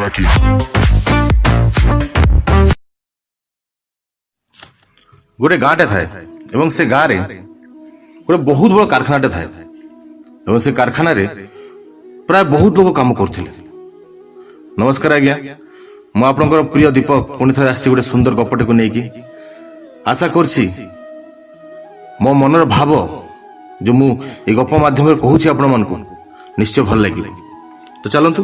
Rocky. ଗୋଟେ ଗାଁଟେ ଥାଏ ଏବଂ ସେ ଗାଁରେ ଗୋଟେ ବହୁତ ବଡ଼ କାରଖାନାଟେ ଥାଏ ଏବଂ ସେ କାରଖାନାରେ ପ୍ରାୟ ବହୁତ ଲୋକ କାମ କରୁଥିଲେ। ନମସ୍କାର ଆଜ୍ଞା, ମୁଁ ଆପଣଙ୍କର ପ୍ରିୟ ଦୀପକ ପୁଣି ଥରେ ଆସିଛି ଗୋଟେ ସୁନ୍ଦର ଗପଟିକୁ ନେଇକି। ଆଶା କରୁଛି ମୋ ମନର ଭାବ ଯେଉଁ ମୁଁ ଏ ଗପ ମାଧ୍ୟମରେ କହୁଛି, ଆପଣମାନଙ୍କୁ ନିଶ୍ଚୟ ଭଲ ଲାଗିବ। ତ ଚାଲନ୍ତୁ,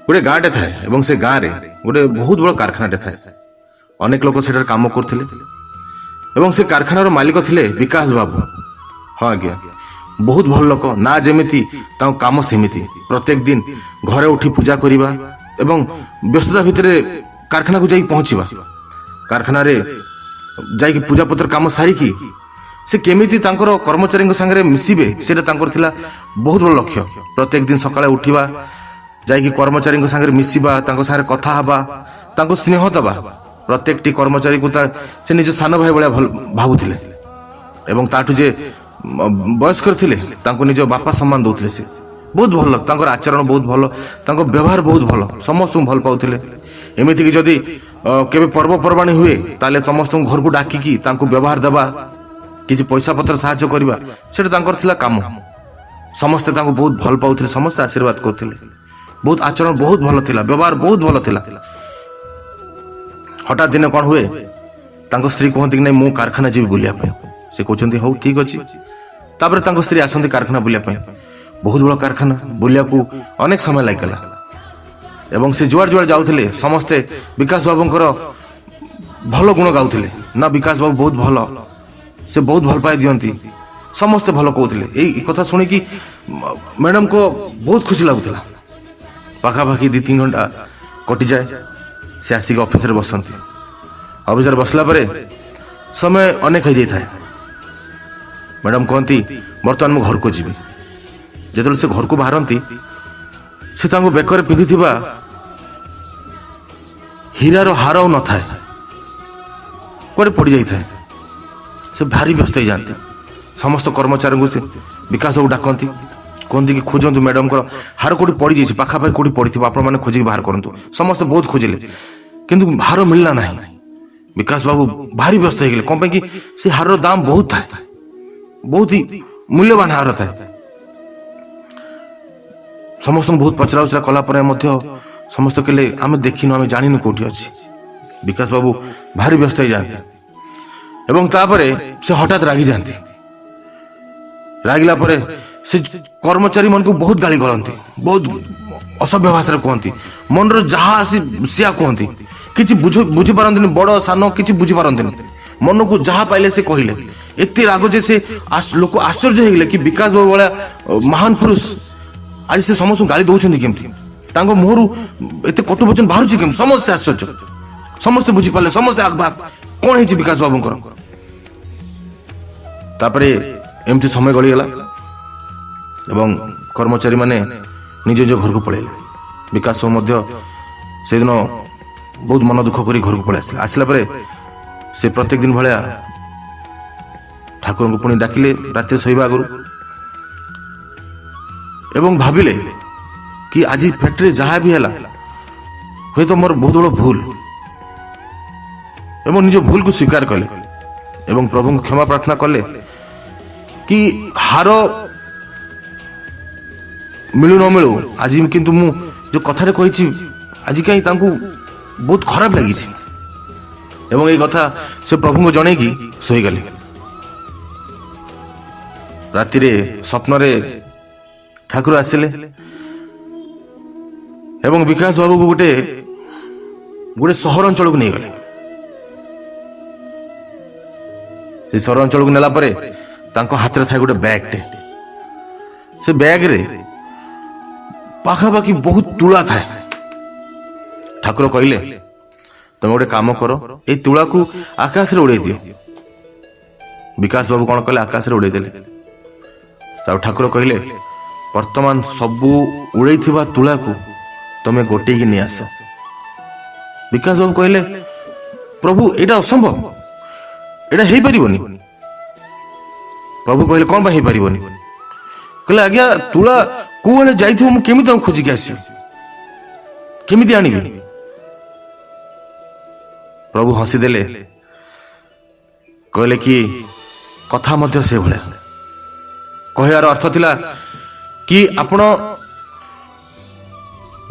ଗୋଟେ ଗାଁଟେ ଥାଏ ଏବଂ ସେ ଗାଁରେ ଗୋଟେ ବହୁତ ବଡ଼ କାରଖାନାଟେ ଥାଏ। ଅନେକ ଲୋକ ସେଠାରେ କାମ କରୁଥିଲେ ଏବଂ ସେ କାରଖାନାର ମାଲିକ ଥିଲେ ବିକାଶ ବାବୁ। ହଁ ଆଜ୍ଞା, ବହୁତ ଭଲ ଲୋକ। ନା ଯେମିତି ତାଙ୍କ କାମ ସେମିତି। ପ୍ରତ୍ୟେକ ଦିନ ଘରେ ଉଠି ପୂଜା କରିବା ଏବଂ ବ୍ୟସ୍ତତା ଭିତରେ କାରଖାନାକୁ ଯାଇ ପହଞ୍ଚିବା, କାରଖାନାରେ ଯାଇକି ପୂଜାପତ୍ର କାମ ସାରିକି ସେ କେମିତି ତାଙ୍କର କର୍ମଚାରୀଙ୍କ ସାଙ୍ଗରେ ମିଶିବେ, ସେଇଟା ତାଙ୍କର ଥିଲା ବହୁତ ବଡ଼ ଲକ୍ଷ୍ୟ। ପ୍ରତ୍ୟେକ ଦିନ ସକାଳେ ଉଠିବା, ଯାଇକି କର୍ମଚାରୀଙ୍କ ସାଙ୍ଗରେ ମିଶିବା, ତାଙ୍କ ସାଙ୍ଗରେ କଥା ହେବା, ତାଙ୍କୁ ସ୍ନେହ ଦେବା। ପ୍ରତ୍ୟେକଟି କର୍ମଚାରୀକୁ ସେ ନିଜ ସାନ ଭାଇ ଭଳିଆ ଭଲ ଭାବୁଥିଲେ ଏବଂ ତାଠୁ ଯେ ବୟସ୍କର ଥିଲେ, ତାଙ୍କୁ ନିଜ ବାପା ସମ୍ମାନ ଦେଉଥିଲେ। ସେ ବହୁତ ଭଲ, ତାଙ୍କର ଆଚରଣ ବହୁତ ଭଲ, ତାଙ୍କ ବ୍ୟବହାର ବହୁତ ଭଲ, ସମସ୍ତଙ୍କୁ ଭଲ ପାଉଥିଲେ। ଏମିତିକି ଯଦି କେବେ ପର୍ବପର୍ବାଣୀ ହୁଏ, ତାହେଲେ ସମସ୍ତଙ୍କୁ ଘରକୁ ଡାକିକି ତାଙ୍କୁ ବ୍ୟବହାର ଦେବା, କିଛି ପଇସା ପତ୍ର ସାହାଯ୍ୟ କରିବା, ସେଇଟା ତାଙ୍କର ଥିଲା କାମ। ସମସ୍ତେ ତାଙ୍କୁ ବହୁତ ଭଲ ପାଉଥିଲେ, ସମସ୍ତେ ଆଶୀର୍ବାଦ କରୁଥିଲେ। ବହୁତ ଆଚରଣ ବହୁତ ଭଲ ଥିଲା, ବ୍ୟବହାର ବହୁତ ଭଲ ଥିଲା। ହଠାତ୍ ଦିନେ କ'ଣ ହୁଏ, ତାଙ୍କ ସ୍ତ୍ରୀ କୁହନ୍ତି କି ନାଇଁ, ମୁଁ କାରଖାନା ଯିବି ବୁଲିବା ପାଇଁ। ସେ କହୁଛନ୍ତି, ହଉ ଠିକ ଅଛି। ତାପରେ ତାଙ୍କ ସ୍ତ୍ରୀ ଆସନ୍ତି କାରଖାନା ବୁଲିବା ପାଇଁ। ବହୁତ ବଡ଼ କାରଖାନା, ବୁଲିବାକୁ ଅନେକ ସମୟ ଲାଗିଗଲା ଏବଂ ସେ ଯୁଆଡ଼େ ଯୁଆଡ଼େ ଯାଉଥିଲେ, ସମସ୍ତେ ବିକାଶ ବାବୁଙ୍କର ଭଲ ଗୁଣ ଗାଉଥିଲେ। ନା, ବିକାଶ ବାବୁ ବହୁତ ଭଲ, ସେ ବହୁତ ଭଲ ପାଇ ଦିଅନ୍ତି, ସମସ୍ତେ ଭଲ କହୁଥିଲେ। ଏଇ କଥା ଶୁଣିକି ମ୍ୟାଡ଼ାମଙ୍କ ବହୁତ ଖୁସି ଲାଗୁଥିଲା। ପାଖାପାଖି 2-3 ଘଣ୍ଟା କଟିଯାଏ। ସେ ଆସିକି ଅଫିସରେ ବସନ୍ତି। ଅଫିସରେ ବସିଲା ପରେ ସମୟ ଅନେକ ହେଇଯାଇଥାଏ। ମ୍ୟାଡ଼ାମ କହନ୍ତି, ବର୍ତ୍ତମାନ ମୁଁ ଘରକୁ ଯିବି। ଯେତେବେଳେ ସେ ଘରକୁ ବାହାରନ୍ତି, ସେ ତାଙ୍କ ବେକରେ ପିନ୍ଧିଥିବା ହୀରାର ହାର ଆଉ ନଥାଏ, କୁଆଡ଼େ ପଡ଼ିଯାଇଥାଏ। ସେ ଭାରି ବ୍ୟସ୍ତ ହେଇଯାନ୍ତି। ସମସ୍ତ କର୍ମଚାରୀଙ୍କୁ ସେ ବିକାଶକୁ ଡାକନ୍ତି, କୁହନ୍ତି କି ଖୋଜନ୍ତୁ, ମ୍ୟାଡ଼ାମଙ୍କର ହାର କୋଉଠି ପଡ଼ିଯାଇଛି, ପାଖାପାଖି କୋଉଠି ପଡ଼ିଥିବ, ଆପଣମାନେ ଖୋଜିକି ବାହାର କରନ୍ତୁ। ସମସ୍ତେ ବହୁତ ଖୋଜିଲେ, କିନ୍ତୁ ହାର ମିଳିଲା ନାହିଁ। ବିକାଶ ବାବୁ ଭାରି ବ୍ୟସ୍ତ ହେଇଗଲେ। କ'ଣ ପାଇଁ କି ସେ ହାରର ଦାମ ବହୁତ ଥାଏ, ବହୁତ ହି ମୂଲ୍ୟବାନ ହାର ଥାଏ। ସମସ୍ତଙ୍କୁ ବହୁତ ପଚରା ଉଚରା କଲା ପରେ ମଧ୍ୟ ସମସ୍ତେ କହିଲେ, ଆମେ ଦେଖିନୁ, ଆମେ ଜାଣିନୁ କୋଉଠି ଅଛି। ବିକାଶ ବାବୁ ଭାରି ବ୍ୟସ୍ତ ହେଇଯାଆନ୍ତି ଏବଂ ତାପରେ ସେ ହଠାତ୍ ରାଗିଯାଆନ୍ତି। ରାଗିଲା ପରେ ସେ କର୍ମଚାରୀ ମାନଙ୍କୁ ବହୁତ ଗାଳି କରନ୍ତି, ବହୁତ ଅସଭ୍ୟ ଭାଷାରେ କୁହନ୍ତି, ମନର ଯାହା ଆସି ସିଆ କୁହନ୍ତି। କିଛି ବୁଝିପାରନ୍ତିନି, ବଡ଼ ସାନ କିଛି ବୁଝିପାରନ୍ତିନି। ମନକୁ ଯାହା ପାଇଲେ ସେ କହିଲେ। ଏତେ ରାଗ ଯେ ସେ ଲୋକ ଆଶ୍ଚର୍ଯ୍ୟ ହେଇଗଲେ କି ବିକାଶ ବାବୁ ଭଳିଆ ମହାନ ପୁରୁଷ ଆଜି ସେ ସମସ୍ତଙ୍କୁ ଗାଳି ଦଉଛନ୍ତି କେମିତି? ତାଙ୍କ ମୁହଁରୁ ଏତେ କଟୁ ବଚନ ବାହାରୁଛି କେମିତି? ସମସ୍ତେ ଆଶ୍ଚର୍ଯ୍ୟ, ସମସ୍ତେ ବୁଝିପାରିଲେ, ସମସ୍ତେ ଆଗ କଣ ହେଇଛି ବିକାଶ ବାବୁଙ୍କର? ତାପରେ ଏମିତି ସମୟ ଗଳିଗଲା ଏବଂ କର୍ମଚାରୀମାନେ ନିଜ ନିଜ ଘରକୁ ପଳେଇଲେ। ବିକାଶ ବାବୁ ମଧ୍ୟ ସେଦିନ ବହୁତ ମନ ଦୁଃଖ କରି ଘରକୁ ପଳେଇ ଆସିଲେ। ଆସିଲା ପରେ ସେ ପ୍ରତ୍ୟେକ ଦିନ ଭଳିଆ ଠାକୁରଙ୍କୁ ପୁଣି ଡାକିଲେ ରାତିରେ ଶୋଇବା ଆଗରୁ ଏବଂ ଭାବିଲେ କି ଆଜି ଫ୍ୟାକ୍ଟ୍ରିରେ ଯାହା ବି ହେଲା, ହୁଏତ ମୋର ବହୁତ ବଡ଼ ଭୁଲ, ଏବଂ ନିଜ ଭୁଲକୁ ସ୍ୱୀକାର କଲେ ଏବଂ ପ୍ରଭୁଙ୍କୁ କ୍ଷମା ପ୍ରାର୍ଥନା କଲେ କି ହାର ମିଳୁ ନ ମିଳୁ, ଆଜି କିନ୍ତୁ ମୁଁ ଯୋଉ କଥାରେ କହିଛି, ଆଜି କାହିଁ ତାଙ୍କୁ ବହୁତ ଖରାପ ଲାଗିଛି। ଏବଂ ଏଇ କଥା ସେ ପ୍ରଭୁଙ୍କୁ ଜଣେଇକି ଶୋଇଗଲେ। ରାତିରେ ସ୍ୱପ୍ନରେ ଠାକୁର ଆସିଲେ ଏବଂ ବିକାଶ ବାବୁକୁ ଗୋଟେ ଗୋଟେ ସହରାଞ୍ଚଳକୁ ନେଇଗଲେ। ସେ ସହରାଞ୍ଚଳକୁ ନେଲା ପରେ ତାଙ୍କ ହାତରେ ଥାଏ ଗୋଟେ ବ୍ୟାଗଟେ। ସେ ବ୍ୟାଗରେ ପାଖାପାଖି ବହୁତ ତୁଳା ଥାଏ। ଠାକୁର କହିଲେ, ତମେ ଗୋଟେ କାମ କର, ଏଇ ତୁଳାକୁ ଆକାଶରେ ଉଡେଇ ଦିଅ। ବିକାଶ ବାବୁ କଣ କଲେ? ଆକାଶରେ ଉଡେଇ ଦେଲେ। ତାପରେ ଠାକୁର କହିଲେ, ବର୍ତ୍ତମାନ ସବୁ ଉଡେଇଥିବା ତୁଳାକୁ ତମେ ଗୋଟେଇକି ନେଇ ଆସ। ବିକାଶ ବାବୁ କହିଲେ, ପ୍ରଭୁ, ଏଇଟା ଅସମ୍ଭବ, ଏଇଟା ହେଇପାରିବନି। ପ୍ରଭୁ କହିଲେ, କଣ ପାଇଁ ହେଇପାରିବନି? କହିଲେ, ଆଜ୍ଞା, ତୁଳା କୋଉଆଡ଼େ ଯାଇଥିବ, ମୁଁ କେମିତି ତାଙ୍କୁ ଖୋଜିକି ଆସିବି? କେମିତି ଆଣିବି? ପ୍ରଭୁ ହସିଦେଲେ, କହିଲେ କି କଥା ମଧ୍ୟ ସେଭଳିଆ। କହିବାର ଅର୍ଥ ଥିଲା କି ଆପଣ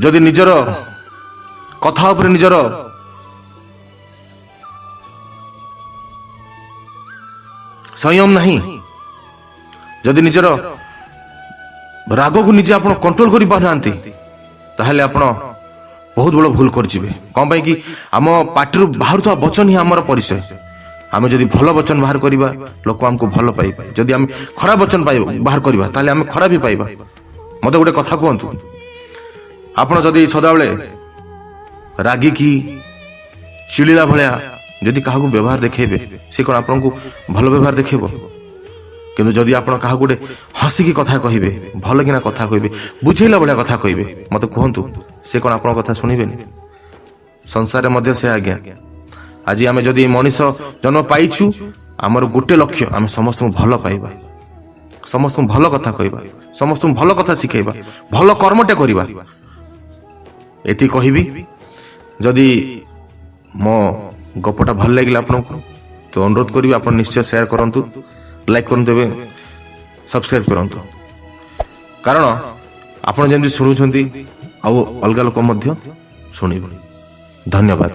ଯଦି ନିଜର କଥା ଉପରେ ନିଜର ସଂୟମ ନାହିଁ, ଯଦି ନିଜର ରାଗକୁ ନିଜେ ଆପଣ କଣ୍ଟ୍ରୋଲ କରିପାରୁନାହାନ୍ତି, ତାହେଲେ ଆପଣ ବହୁତ ବଡ଼ ଭୁଲ କରିଯିବେ। କ'ଣ ପାଇଁ କି ଆମ ପାଟିରୁ ବାହାରୁଥିବା ବଚନ ହିଁ ଆମର ପରିଚୟ। ଆମେ ଯଦି ଭଲ ବଚନ ବାହାର କରିବା, ଲୋକ ଆମକୁ ଭଲ ପାଇବେ। ଯଦି ଆମେ ଖରାପ ବଚନ ପାଇବା ବାହାର କରିବା, ତାହେଲେ ଆମେ ଖରାପ ହିଁ ପାଇବା। ମୋତେ ଗୋଟେ କଥା କୁହନ୍ତୁ, ଆପଣ ଯଦି ସଦାବେଳେ ରାଗିକି ଚିଡ଼ିଲା ଭଳିଆ ଯଦି କାହାକୁ ବ୍ୟବହାର ଦେଖେଇବେ, ସେ କ'ଣ ଆପଣଙ୍କୁ ଭଲ ବ୍ୟବହାର ଦେଖେଇବ? କିନ୍ତୁ ଯଦି ଆପଣ କାହାକୁ ଗୋଟେ ହସିକି କଥା କହିବେ, ଭଲ କିନା କଥା କହିବେ, ବୁଝେଇଲା ଭଳିଆ କଥା କହିବେ, ମୋତେ କୁହନ୍ତୁ, ସେ କ'ଣ ଆପଣଙ୍କ କଥା ଶୁଣିବେନି? ସଂସାରରେ ମଧ୍ୟ ସେ ଆଜ୍ଞା। ଆଜି ଆମେ ଯଦି ମଣିଷ ଜନ୍ମ ପାଇଛୁ, ଆମର ଗୋଟେ ଲକ୍ଷ୍ୟ, ଆମେ ସମସ୍ତଙ୍କୁ ଭଲ ପାଇବା, ସମସ୍ତଙ୍କୁ ଭଲ କଥା କହିବା, ସମସ୍ତଙ୍କୁ ଭଲ କଥା ଶିଖେଇବା, ଭଲ କର୍ମଟେ କରିବା। ଏତିକି କହିବି। ଯଦି ମୋ ଗପଟା ଭଲ ଲାଗିଲା ଆପଣଙ୍କୁ, ତ ଅନୁରୋଧ କରିବି, ଆପଣ ନିଶ୍ଚୟ ସେୟାର କରନ୍ତୁ, ଲାଇକ୍ କରନ୍ତୁ ଏବଂ ସବସ୍କ୍ରାଇବ୍ କରନ୍ତୁ। କାରଣ ଆପଣ ଯେମିତି ଶୁଣୁଛନ୍ତି, ଆଉ ଅଲଗା ଲୋକ ମଧ୍ୟ ଶୁଣିବେ। ଧନ୍ୟବାଦ।